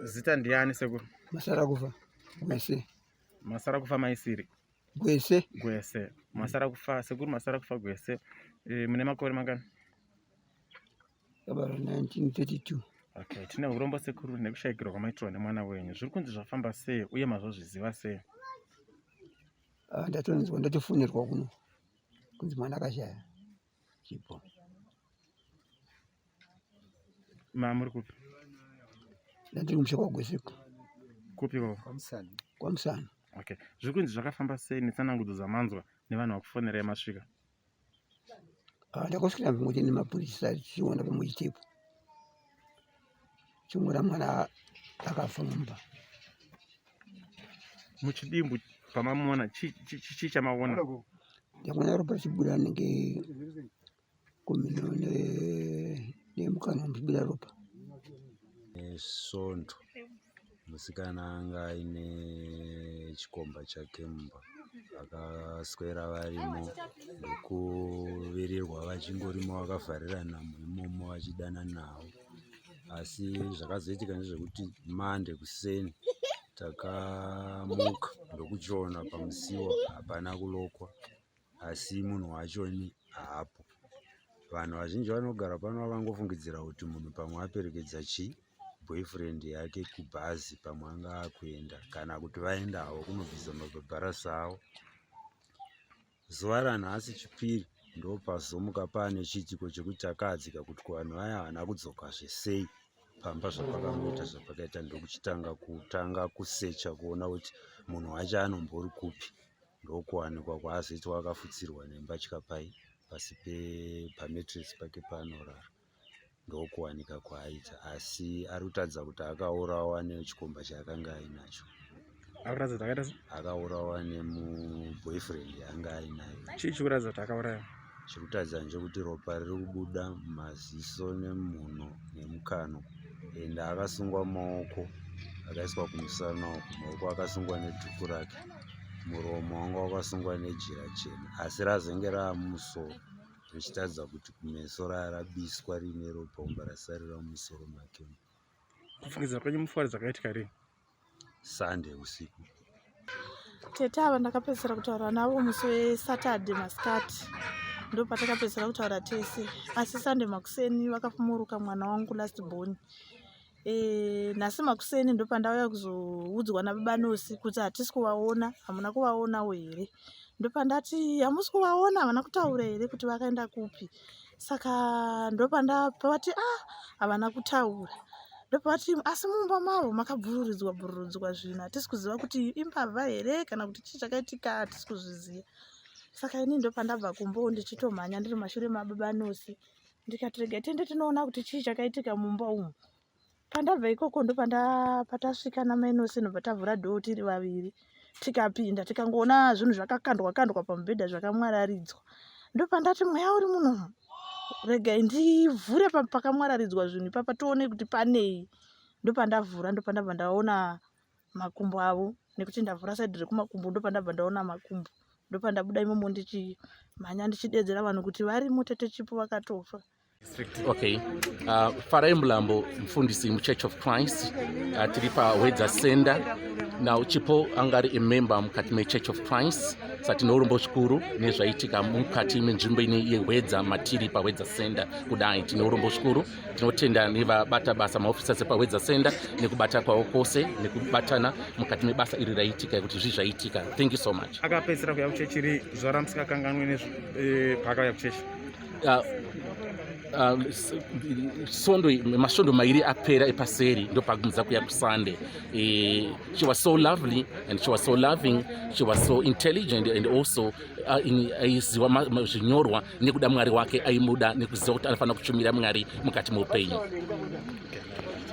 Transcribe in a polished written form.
Zita ndiani sekuru? Masara kufa Gwese. Masara kufa maisiri. Gwese. Gwese. Masara kufa sekuru Masara kufa Gwese. E, mune makore mangani? Kabarwa 1932. Okay, tine urombo sekuru nekushaikirwa kwamaitirwa nemwana wenyu. Zviri kunzi zvafamba sei uye mazozviziva sei? Ah, ndatonzwa ndatofonерwa kuno kunzi mwana akashaya chipo. Ma muri kupi? Ndandiri kumusha kwaGweseko. Kupi ikoko? Kwamusana. Kwamusana. Okay. Zviri kunzi zvakafamba sei netsanangudzo dzamanzwa nevanhu vakufonerai masvika? Ah, ndakosvikira pamwe chete nemapurisa tichiona pamwe chitepo. Chingora mwana akafa mumba. Muchidimbu pamamuona chii chamaona? Ndakaona ropa richibuda nenge kumhino nemukanwa muchibuda ropa. Nesvondo musikana anga aine chikomba chake mumba vakaswera varimo ndokuvirirwa vachingorimo vakavharirana imomo vachidanana navo asi zvakazoitika ndezvekuti mande kuseni takamuka ndokuchiona pamusiwo hapana kulokwa asi munhu wachoni haapo. Vanhu vazhinji vanogara pano vakangofungidzira kuti munhu pamwe aperekedza chii boyfriend yake kubhazi pamwe anga akuenda kana kuti vaenda havo kunobvisa mabhabharasi avo. Zuva ranhasi Chipiri ndopazomuka paane chiitiko chekuti takahadzika kuti ko vanhu vaya havana kudzokazve sei pamba zvapakangoita zvapakaita ndokuchitanga kutanga kusecha kuona kuti munhu wacho anombori kupi ndokuwanikwa kwaazoitwa akafutsirwa nembatya pai pasi pametress pake paanorara ndokuwanika kwaaita asi ari kutaridza kuti akaurawa nechikomba chaakanga ainacho akuratidza kuti akaita akaurawa nemuboyfriend yaanga ainayo chii chikuratidza kuti akauraya chiri kutaridza ndechekuti ropa riri kubuda mumaziso nemumhuno nemukanwa and akasungwa maoko akaiswa kumusana uku maoko akasungwa nedhuku rake muromo wanga wakasungwa nejira jena asi razenge raamumusoro richitaridza kuti kumeso rarabiswa riine ropa umba rasarira mumusoro make. Kufungidzira kwenyu mufuwari zvakaitika rini? Sunday usiku. Tete ava ndakapedzisira kutaura navo musi weSaturday masikati ndopatakapedzisira kutaura tese asi Sunday makuseni vakafumuruka mwana wangu last born E, nhasi makuseni ndopandauya kuzoudzwa nababa Nosi kuti hatisi kuvaona, hamuna kuvaonawo here? Ndopandati hamusi kuvaona, havana kutaura here kuti vakaenda kupi? Saka ndopandapavati ah, havana kutaura. Ndopavati asi mumba mavo makabvururidzwa bvururidzwa zvinhu, hatisi kuziva kuti imbavha here kana kuti chii chakaitika, hatisi kuzviziva. Saka ini ndopandabva kumba ndichitomhanya ndiri mashure mababa Nosi ndikati regai tiende tinoona kuti chii chakaitika mumba umu pandabva ikoko ndopandapatasvika namainosi nobva tavhura dhoo tiri vaviri tikapinda tikangoona zvinhu zvakakandwa kandwa pamubhedha zvakamwararidzwa ndopandati mweya uri munomu regai ndivhure pakamwararidzwa zvinhu ipapa tione kuti panei ndopandavhura ndopandabva ndaona makumbo avo nekuti ndavhura saidi rekumakumbo ndopandabva ndaona makumbo ndopandabuda imomo ndichimhanya ndichidedzera vanhu kuti varimo tete chipo vakatofa. Okay. Farai Mulambo mufundisi muChurch of Christ tiri paHwedza Center. Now Chipo anga ari a member mukati meChurch of Christ saka tine urombo zvikuru nezvaitika mukati menzvimbo ine yeHwedza matiri paHwedza Center kudai tine urombo zvikuru tinotenda nevabata basa maofficers epahwedza center nekubata kwavo kwose nekubatana mukati mebasa iri raitika kuti zvii zvaitika thank you so much akapedzisira kuya kuchechi ri zuva ramusingakanganwi eh, paakauya kuchechi sondo masvondo mairi apera epaseri ndopagumidza kuya kusunday eh, she was so lovely and she was so loving she was so intelligent and also aiziva zvinyorwa nekuda mwari wake aimuda nekuziva kuti anofanira kushumira mwari mukati meupenyu.